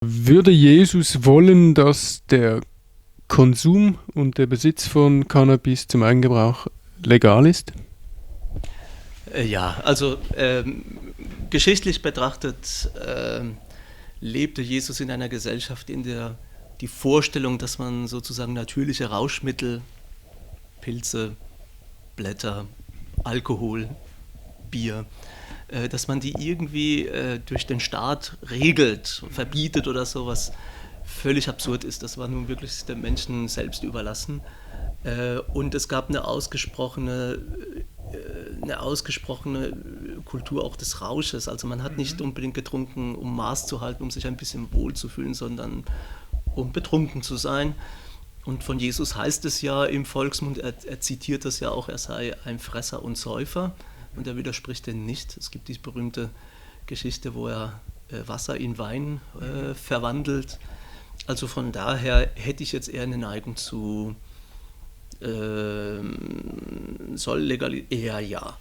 Würde Jesus wollen, dass der Konsum und der Besitz von Cannabis zum Eigengebrauch legal ist? Ja, also geschichtlich betrachtet lebte Jesus in einer Gesellschaft, in der die Vorstellung, dass man sozusagen natürliche Rauschmittel, Pilze, Blätter, Alkohol, Bier, dass man die irgendwie durch den Staat regelt, verbietet oder sowas, völlig absurd ist. Das war nun wirklich dem Menschen selbst überlassen. Und es gab eine ausgesprochene Kultur auch des Rausches. Also man hat nicht unbedingt getrunken, um Maß zu halten, um sich ein bisschen wohl zu fühlen, sondern um betrunken zu sein. Und von Jesus heißt es ja im Volksmund, er zitiert das ja auch, er sei ein Fresser und Säufer. Und er widerspricht dem nicht. Es gibt diese berühmte Geschichte, wo er Wasser in Wein verwandelt. Also von daher hätte ich jetzt eher eine Neigung zu soll legal eher ja.